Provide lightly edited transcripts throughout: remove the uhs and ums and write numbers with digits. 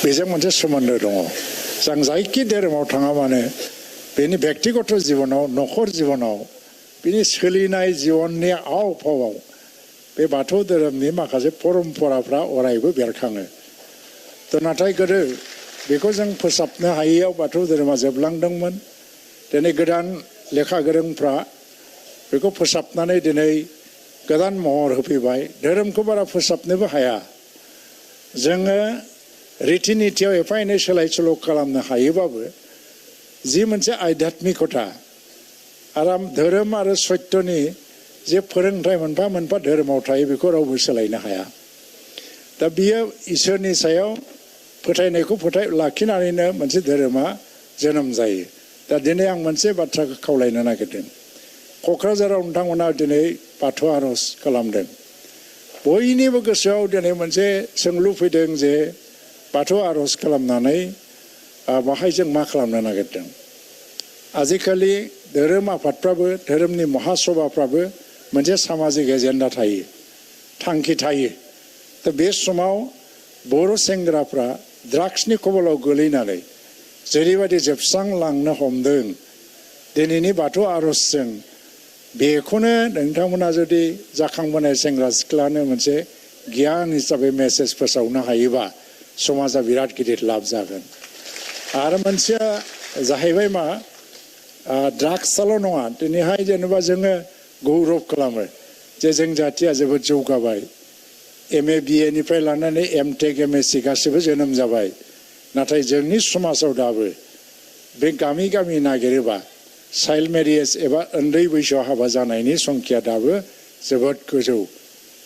बेजों मोनसे सोमोन्दो दङ। जों जायखि धोरोमाव थाङा मानो बेनि बेक्तिगत जिबनाव नखर जिबनाव बिनि सोलिनाय जिबननि आव फावआव बे बाथौ धोरोमनि माखासे परम्पराफ्रा अरायबो बेरखाङो। नाथाय गोदो बेखौ जों फोसाबनो हायैयाव बाथौ धोरोमा जोबलांदोंमोन। दिनै गोदान लेखा गोरोंफ्रा बेखौ फोसाबनानै दिनै गोदान महर होफैबाय। धोरोमखौ बारा फोसाबनोबो हाया। जोङो रिति नितियाव एफा एनै सोलाय सोल' खालामनो हायोबाबो जि मोनसे आध्यात्मिकता आराम धोरोम आरो सत्यनि जे फोरोंथाय मोनफा मोनफा धोरोमाव थायो बेखौ रावबो सोलायनो हाया। दा बियो इसोरनि सायाव फोथायनायखौ लाखिनानैनो मोनसे धोरोमा जोनोम जायो। दा दिनै आं मोनसे बाथ्राखौ खावलायनो नागिरदों। क'क्राझाराव नोंथांमोना दिनै बाथौ आर'ज खालामदों। बयनिबो गोसोआव दिनै मोनसे सोंलु फैदों जे बाथौ आर'ज खालामनानै बाहाय जों मा खालामनो नागिरदों। आजिखालि धोरोम आफादफ्राबो धोरोमनि महासभाफ्राबो मोनसे सामाजिक एजेन्डा थायो, थांखि थायो। दा बे समाव बर' सेंग्राफ्रा ड्राग्सनि कबलाव गोलैनानै जेरैबायदि जोबस्रांलांनो हमदों, दिनैनि बाथौ आर'जजों बेखौनो नोंथांमोना जुदि जाखांबोनाय सेंग्रा सिख्लानो मोनसे गियान हिसाबै मेसेज फोसावनो हायोबा समाजा बिराद गिदिर लाब जागोन। आरो मोनसेया जाहैबाय मा, ड्राग्सआल' नङा। दिनैहाय जेनेबा जोङो गौरब खालामो जे जों जाथिया जोबोद जौगाबाय। MA BA निफ्राय लानानै MTech MSc गासिबो जोनोम जाबाय। नाथाय जोंनि समाजाव दाबो बे गामि गामि नागिरोबा चाइल्ड मेरिज एबा उन्दै बैसोआव हाबा जानायनि संख्या दाबो जोबोद गोजौ।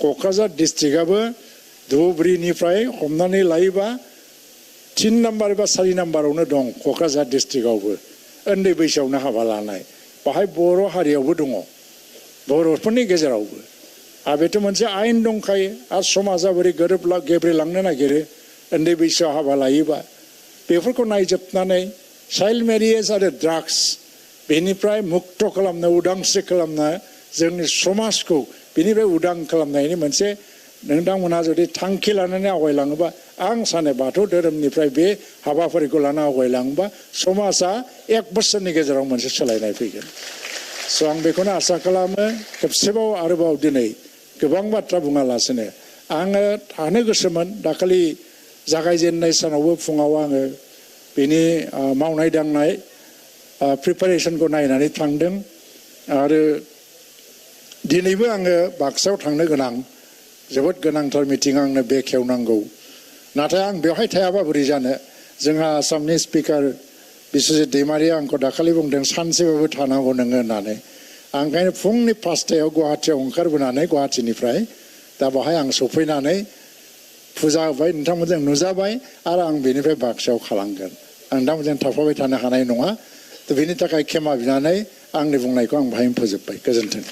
क'क्राझार डिस्ट्रिक्टआबो धुबुरीनिफ्राय हमनानै लायोबा 3 नाम्बार एबा 4 नाम्बारावनो दं। क'क्राझार डिस्ट्रिक्टआवबो उन्दै बैसोआवनो हाबा लानाय। बाहाय बर' हारियावबो दङ, बर'फोरनि गेजेरावबो। आरो बेथ' मोनसे आयेन दंखायो। आरो समाजा बोरै गेब्रेलांनो नागिरो उन्दै बैसोआव हाबा लायोबा। बेफोरखौ नायजोबनानै चाइल्ड मेरिज आरो ड्राग्स बेनिफ्राय मुक्त खालामनो, उदांस्रि खालामनो, जोंनि समाजखौ बेनिफ्राय उदां खालामनायनि मोनसे नोंथांमोनहा जुदि थांखि लानानै आवगायलाङोबा, आं सानो बाथौ धोरोमनिफ्राय बे हाबाफारिखौ लाना आवगायलाङोबा समाजा 1 बोसोरनि गेजेराव मोनसे सोलायनाय फैगोन। स' आं बेखौनो आसा खालामो। खेबसेबाव आरोबाव दिनै गोबां बाथ्रा बुङालासिनो आङो थानो गोसोमोन। दाखालि जागायजेननाय सानावबो फुङाव आङो बेनि मावनाय दांनाय प्रिपारेसनखौ नायनानै थांदों। आरो दिनैबो आङो बाक्सायाव थांनो गोनां, जोबोद गोनांथार मिटिं आंनो बेखेवनांगौ। नाथाय आं बेवहाय थायाबा बोरै जानो। जोंहा आसामनि स्पिकार बिस्वजित दैमारिया आंखौ दाखालि बुंदों सानसेबाबो थानांगौ नोङो होननानै। आं ओंखायनो फुंनि 5टायाव गुवाहाटियाव ओंखारबोनानै गुवाहाटिनिफ्राय दा बाहाय आं सफैनानै फुजा होबाय, नोंथांमोनजों नुजाबाय। आरो आं बेनिफ्राय बाक्सायाव खालामगोन। आं नोंथांमोनजों थाफाबाय थानो हानाय नङा। बेनि थाखाय खेमा बिनानै आंनि बुंनायखौ आं बाहायनो फोजोबबाय। गोजोन्थों।